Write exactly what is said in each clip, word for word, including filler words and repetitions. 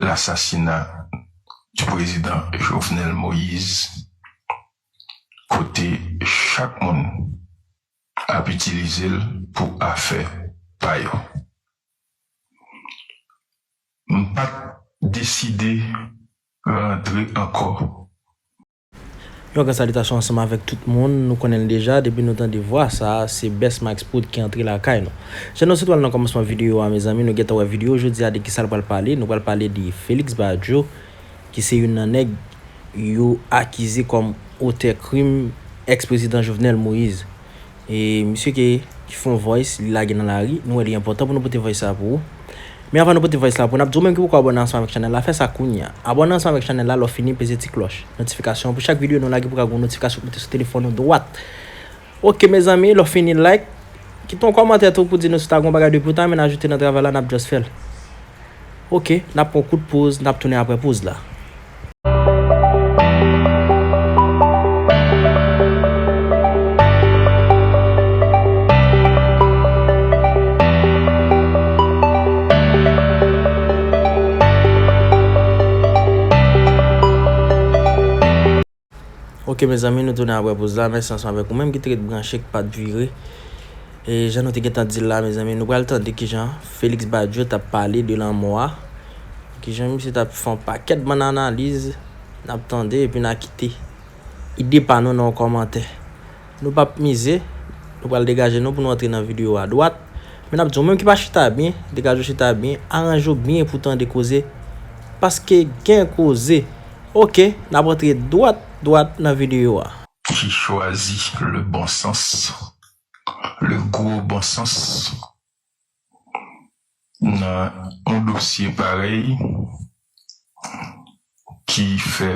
l'assassinat du président Jovenel Moïse, kote chak moun ap itilize l pou afè pa yo. M pa t deside rantre ankò. Yon gran salitasyon ansanm avèk tout moun, nou konnen l deja, depi nou tande vwa sa a, se Best Max Prod ki antre lakay nou. Jan nou sot wè l nan kòmansman videyo a, mezanmi, nou gentan wè videyo jodi a de kisa l pral pale, nou pral pale de Félix Badio, ki se youn nan nèg yo akize kòm otè krim ex-prezidan Jovenel Moïse. E misye ki, ki fè yon voice, li lage nan lari, nou wè li enpòtan pou nou pote voice sa pou ou. Men anvan nou pote voice la pou n ap di w menm ki poko abòne ansanm avèk chanèl la, fè sa kounye a. Abòne ansanm avèk chanèl la, lè w fini peze ti klòch notifikasyon an pou chak videyo nou lage pou ka gen yon notifikasyon pou mete sou telefòn ou dwat. Ok mezanmi, lè w fini like, kite yon kòmantè tou pou di nou si w ta gen yon bagay depi w ta renmen n ajoute nan travay la, n ap just fè l. Ok, n ap pran kout poz, n ap tounen apre poz la. Ok mezanmi, nou tounen apre poz la, mèsi ansanm avèk ou menm ki te ret branche, ki pa t vire. E jan nou te gentan di l la, mezanmi, nou pral tande kijan Félix Badio t ap pale de lanmò a. Kijan misye t ap fè yon pakèt bann analiz, n ap tande epi n a kite ide pa nou nan yon kòmantè. Nou p ap mize, nou pral degaje nou pou nou antre nan videyo a dwat. Men n ap di w menm ki pa chita byen, degaje w chita byen, aranje w byen pou tande koze. Paske gen koze. Ok, n ap antre dwat dwat nan videyo a. Qui choisit le bon sens, le gros bon sens, nan yon dosye parèy ki fè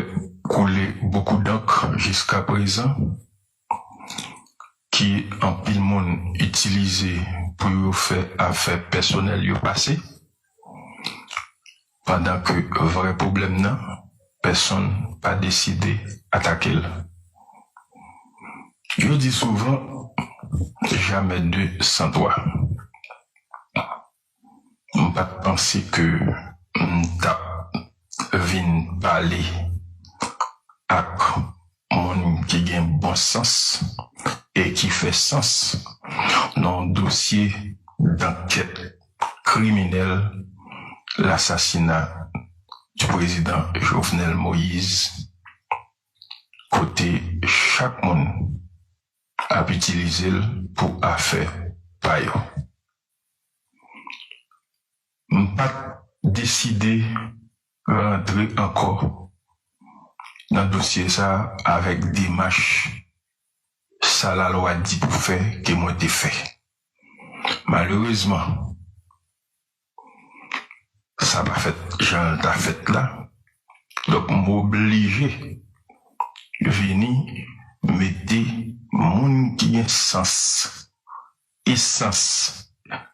koule beaucoup d'encre jusqu'à présent, ki anpil moun itilize pou yo fè afè pèsonèl yo pase, pandan ke vrè pwoblèm nan, pèsonn pa deside atake l. Yo di souvan, jamais deux sans trois. M pa t panse ke m t ap vin pale ak moun ki gen bon sans e ki fè sans nan yon dosye dankèt kriminèl, l'assassinat du président Jovenel Moïse, kote chak moun ap itilize l pou afè pa yo. M pa t deside rantre ankò nan dosye sa a avèk demach sa lalwa di pou fè ke mwen te fè. Malerezman, sa pa fèt jan l ta fèt la. Donk, m oblije vini mete moun ki gen sans, esans,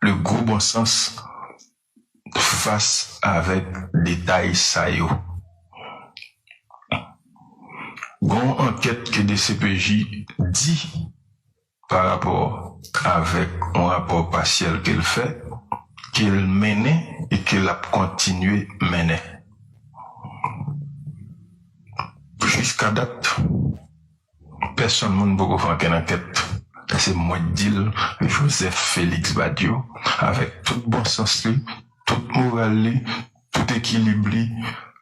le gros bon sens, fas avèk detay sa yo. Gon ankèt ke D C P J di pa rapò avèk yon rapò pasyèl ke l fè, ke l mennen e ke l ap kontinye mennen. Jiska dat, pèsonn moun poko fè okenn ankèt. Se mwen k di l, Joseph Félix Badio, avèk tout bon sans li, tout moral li, tout ekilib li,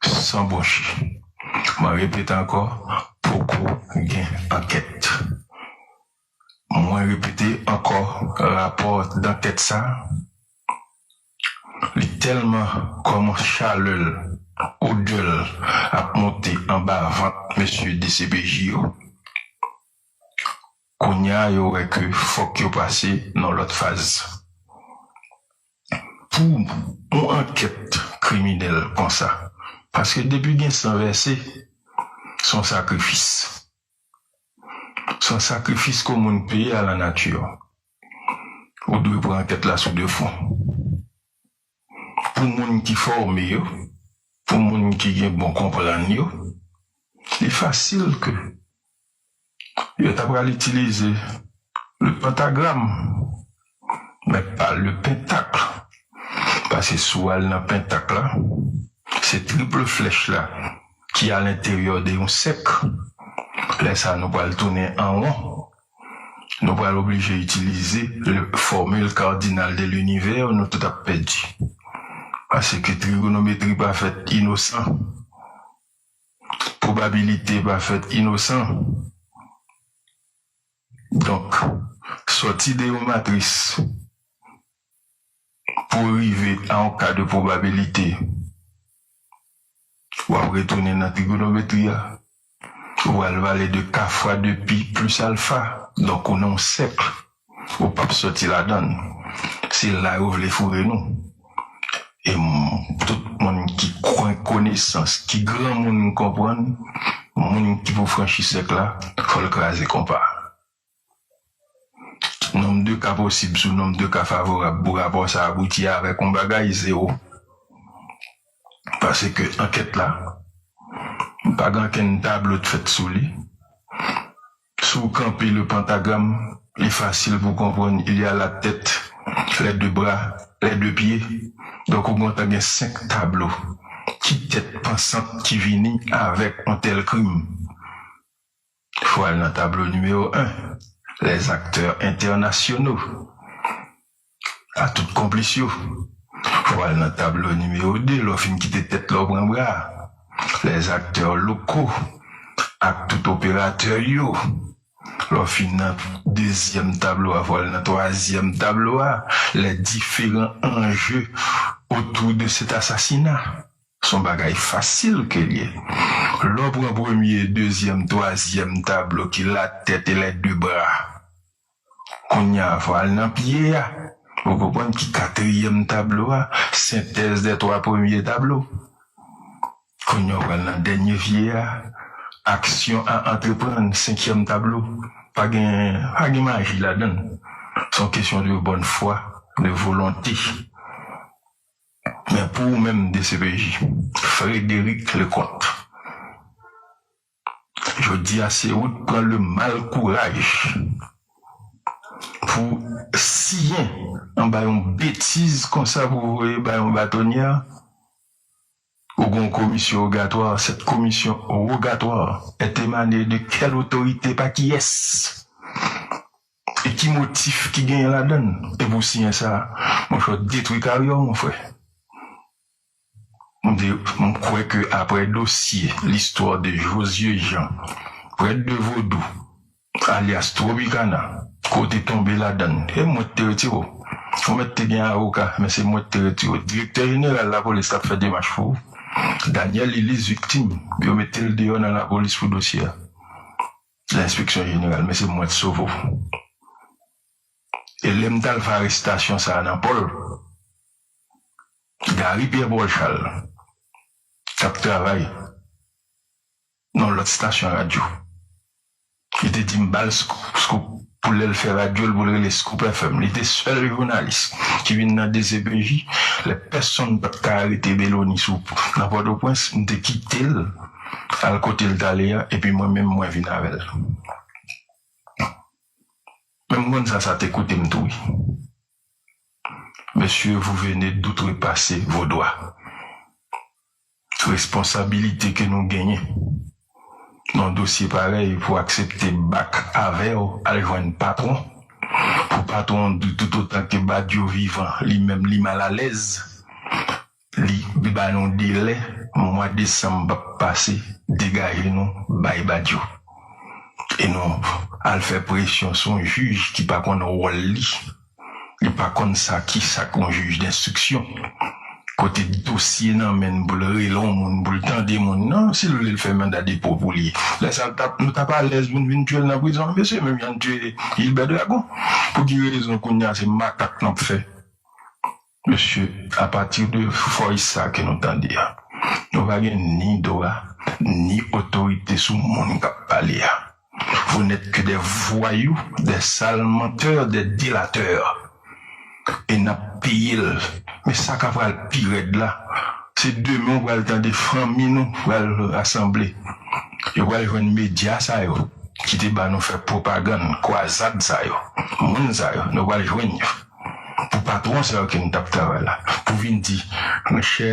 san bwonchi. Mwen repete ankò, poko gen ankèt. Mwen repete ankò, rapò dankèt sa, li tèlman kòman chalè l, odè l ap monte anba vant mesye D C P J yo. Kounye a, yo wè ke fòk yo pase nan lòt faz. Pou yon ankèt kriminèl konsa, paske depi gen san vèse, se yon sakrifis. Se yon sakrifis ke yon moun peye a la nature. Ou dwe pran ankèt la sou de fwon. Pou moun ki fòme yo, pou moun ki gen bon konprann yo, li fasil ke yo ta pral itilize le pentagram, men pa le pentakl. Paske si w al nan pentakl la, se triple flèch la ki alenteryè de yon sèk. Lè sa a, nou pral tounen an won. Nou pral oblije itilize le formule cardinale de l'univers, nou tout ap pèdi. Paske trigonometri pa fèt inosan. Pwobabilite pa fèt inosan. Donk, sòti de yon matris pou rive a yon ka de pwobabilite, w ap retounen nan trigonometri a. Ou pral pale de k fwa de pi plis alfa. Donk, ou nan yon sèk. Ou p ap sòti ladan l. Se la yo vle foure nou. E m, tout moun ki gen konesans, ki granmoun konprann, moun ki pou franchi sèk la, fò l kraze konpa. Nonb de ka posib sou nonb de ka favorab pou rapò sa a abouti avèk yon bagay, zewo. Paske ankèt la, pa gen ankenn tablo t fèt sou li. Si w kanpe le pentagram, li fasil pou konprann, il y a la tête, les deux bras, les deux pieds. Donk, ou gentan gen senk tablo. Ki tèt pansant ki vini avèk yon tèl krim? Fò al nan tablo nimewo en, les acteurs internationaux, a tout konplis yo. Fò al nan tablo nimewo de, lè w fin kite tèt la, w pran bra a. Les acteurs locaux, ak tout operatè yo. Lè w fin nan dezyèm tablo a, fò al nan twazyèm tablo a, les différents enjeux autour de cet assassinat. Se yon bagay fasil ke l ye. Lè w pran premye, dezyèm, twazyèm tablo ki la tête et les deux bras. Kounye a, fò al nan pye a. Ou konprann ki katriyèm tablo a, synthèse des trois premiers tableaux. Kounye a, w pral nan dènye pye a, action à entreprendre, senkyèm tablo. Pa gen, pa gen maji ladan l. Se yon kesyon de bonne foi, de volonté. Men pou ou menm, D C P J, Frédéric Leconte, jodi a se ou t pran le mal kouraj pou siyen anba yon betiz konsa pou voye bay yon batonye. Ou gen yon komisyon wogatwa, cette commission rogatoire est émanée de quelle autorité, pa kiyès? E ki motif ki genyen ladan l? E pou siyen sa a, monchè, w detwi karyè w, mon frè. M di, m kwè ke aprè dosye, l'histoire de Josué Jean, prèt de vodou, alyas Tropicana, ke w te tonbe ladan l, e mwen k te retire w. Ou mèt te gen avoka, men se mwen k te retire w. Direktè jeneral lapolis t ap fè demach pou ou. Daniel Liliz viktim, yo mete l deyò nan lapolis pou dosye a. Lenspeksyon jeneral, men se mwen k sove w. E lè m t al fè arestasyon sa a nan Pòl, Gary Pierre Paul Charles, k ap travay nan yon lòt estasyon radyo, li te di m ba l Scoop, Scoop, pou lè l fè radyo l, pou l rele Scoop F M. Li te sèl jounalis ki vin nan D C P J lè pèsonn pa t ka arete Belonis ou nan Pòtoprens, m te kite l al kote l t ale a, epi mwen menm mwen vin avè l. Men m konn sa, sa te koute m tou wi. Mesye, vous venez d'outrepasser vos droits. Responsabilite ke nou genyen nan yon dosye parèy pou aksepte bak avè w al jwenn patwon. Pou patwon an di toutotan ke Badio vivan, li menm li malalèz, li ba nou delè, mwa desanm p ap pase, degaje nou, bay Badio. E nou al fè presyon sou yon jij ki pa konn wòl li. Li pa konn sa ki sa k yon jij denstriksyon. Kote dosye nan men l pou l rele yon moun, pou l tande moun. Non, si l vle l fè manda depo pou li. Lè sa l t ap, nou t ap alèz pou n vin tye l nan prizon. Mesye, menm jan n tye Gilbert Dragon. Pou ki rezon kounye a se makak n ap fè? Mesye, apati de voice sa ke nou tande a, nou pa gen ni dwa, ni otorite sou moun k ap pale a. Vous n'êtes que des voyous, des sales menteurs, des délateurs. E n ap peye l. Men sa k ap pral pi rèd la, se demen w pral tande fanmi nou pral rasanble. Yo pral jwenn medya sa yo ki te ba nou fè pwopagann, kwazad sa yo, moun sa yo, nou pral jwenn yo. pou patwon sa yo ke nou t ap travay la, pou vin di, monchè,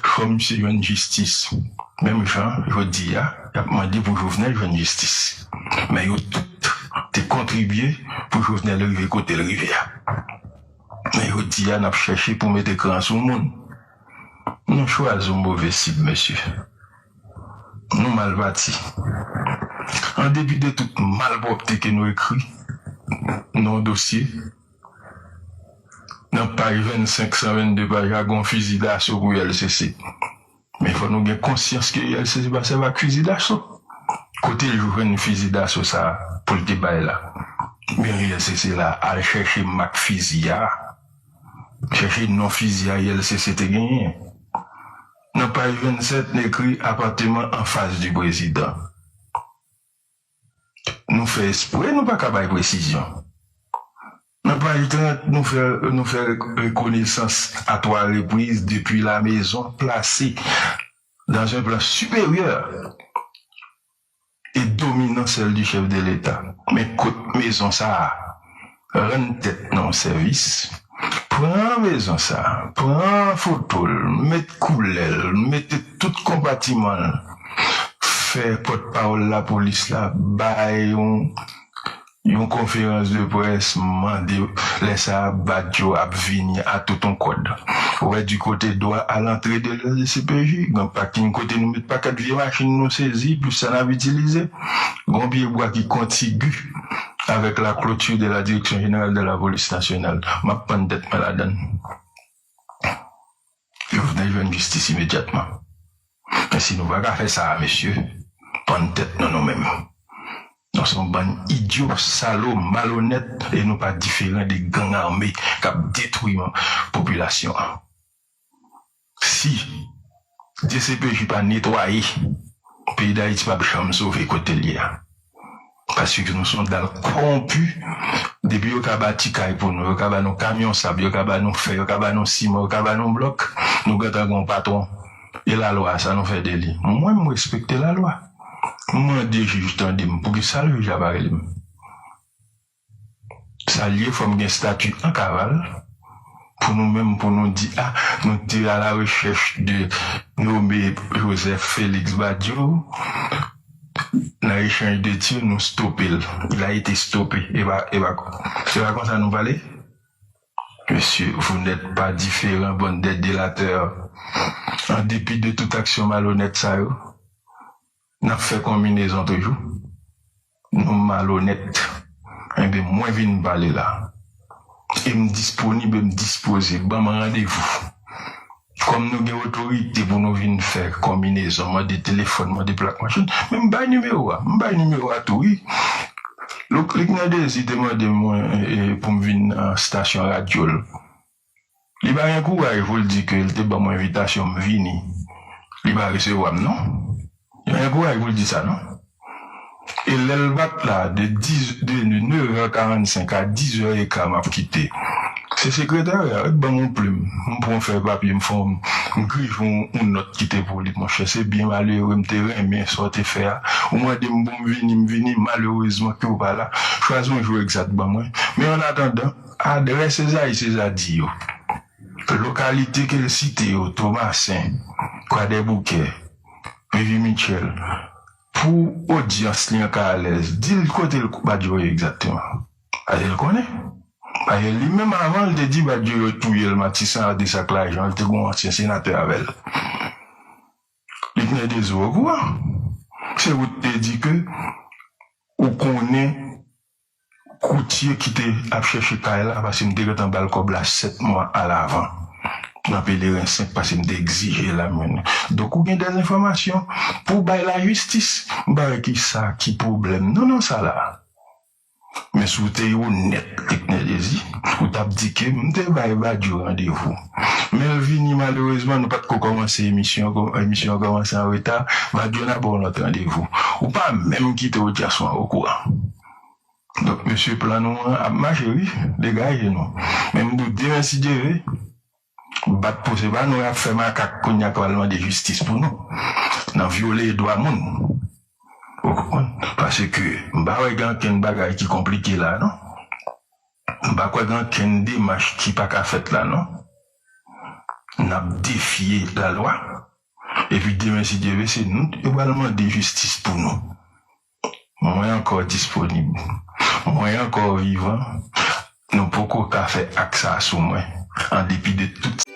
fò misye jwenn jistis. Menm jan, jodi a, y ap mande pou Jovenel jwenn jistis. Men yo tout te kontribye pou Jovenel rive kote l rive a. Men jodi a, n ap chèche pou mete kran sou moun. Nou chwazi yon move sib, mesye. Nou mal pati. An depi de tout malpwòpte ke nou ekri nan yon dosye, nan paj vennsenk, san vennde paj la, gen yon fizi daso pou U L C C. Men fò nou gen konsyans ke U L C C pa sèvi ak fizi daso. Kote l jwenn fizi daso sa a pou l te bay la? Men U L C C la, al chèche mak fizi a. Chèche non fizi a U L C C te genyen. Nan paj vennsèt, n ekri apatman anfas di prezidan. Nou fè espre nou pa ka bay presizyon. Nan paj trant, nou fè, nou fè rekonesans à trois reprises depuis la maison placée dans un plan supérieur et dominant celle du chef de l'État. Men kot mezon sa a? Rann tèt nou yon sèvis. Pran mezon sa a, pran foto l, met koulè l, mete tout konpatiman l. Fè pòtpawòl lapolis la bay yon yon konferans de près, mande lè sa a Badio ap vini a tout yon kòd. Ou wè, di kote dwa a lantre de la D C P J, gen pakin kote nou met pakèt vye machin nou sezi, plis sa n ap itilize. Gen yon pye bwa ki kontigu avec la clôture de la Direction Générale de la Police Nationale. M ap pann tèt mwen ladann. Jovenel jwenn jistis imedyatman. Men si nou pa ka fè sa a, mesye, pann tèt nou nou menm. Nou se yon bann idyo, salo, malonèt, e nou pa diferan de gang ame k ap detwi popilasyon an. Si D C P J pa netwaye, peyi Dayiti p ap janm sove kote l ye a. Paske nou se yon dal kòwonpi. Depi yo ka bati kay pou nou, yo ka ba nou kamyon sab, yo ka ba nou fè, yo ka ba nou siman, yo ka ba nou blòk, nou gentan gen yon patwon. E lalwa a, sa nou fè de li? Mwen, m respekte lalwa. M mande jij tande m, poukisa l jij la pa rele m? Sa l ye, fò m gen stati an kaval pou nou menm, pou nou di, a, nou te à la recherche de nommé Joseph Félix Badio, nan echanj de tir, nou stope l. Il a été stoppé. E pa, e pa, se pa konsa nou pale? Mesye, vous n'êtes pas différents, bande de délateurs. An depi de tout aksyon malonèt sa yo, n ap fè konbinezon toujou. Nou malonèt. Enben, mwen vin pale la. E m disponib, e m dispoze. Ban m randevou. Kòm nou gen otorite pou nou vin fè konbinezon, mande telefòn, mande plak machin, men m bay nimewo a. M bay nimewo a tou, wi. Lou-, Likner Désir te mande mwen, e, pou m vin nan stasyon radyo l. Li pa gen kouraj pou l di ke l te ban mwen envitasyon, m vini. Li pa resevwa m, non. Li pa gen kouraj pou l di sa, non. E lè l bat la, de diz, de nèf è karannsenk a diz è eka, m ap kite. Se sekretarya a, wi, k ban m yon plim. M pran fèy papye, m fè yon, m grije yon, yon nòt kite pou li, monchè. Se byen malere, m te renmen sa w te fè a. Ou mande m pou m vini, m vini. Malerezman ke w pa la. Chwazi yon jou egzat ban mwen. Men an atandan, adrès Ezayi Seza di yo. Lokalite ke l site yo, Tomasen, Kwadèboukè, Rivyè Mitchèl, pou odyans li an ka alèz, di l kote l, Badio ye egzakteman. Paske l konnen. Paske li menm avan, l te di Badio yo touye l, Matisan, ak de sak lajan, l te gen yon ansyen senatè avè l. Likner Désir okouran. Se ou t te di ke ou konnen koutye ki te ap chèche kay la, paske m te gentan ba l kòb la sèt mwa alavan. Nan Pelerensenk, paske m te egzije l a mwen. Donk, ou gen dèz enfòmasyon pou w bay lajistis. M pa wè ki sa ki pwoblèm non nan sa la. Men si w te onèt, Likner Désir, ou t ap di ke m te bay Badio randevou. Men l vini, malerezman, nou pa t ko kòmanse emisyon an, emisyon an kòmanse an reta, Badio nan ba w lòt randevou. Ou pa menm kite odyans lan okouran. Donk, mesye, plan nou an ap mache, wi. Degaje nou. Men m di w, demen, si Dye ve, bat pou se pa nou y ap fè makak kounye a k al mande jistis pou nou. Nan vyole dwa moun. Ou konprann? Paske m pa wè gen ankenn bagay ki konplike la, non. M pa kwè gen ankenn demach ki pa ka fèt la non. N ap defye lalwa. Epi demen si Dye vle se nou yo pral mande jistis pou nou. Mwen ankò disponib. Mwen ankò vivan. Nou poko ka fè ak sa sou mwen. An depi de tout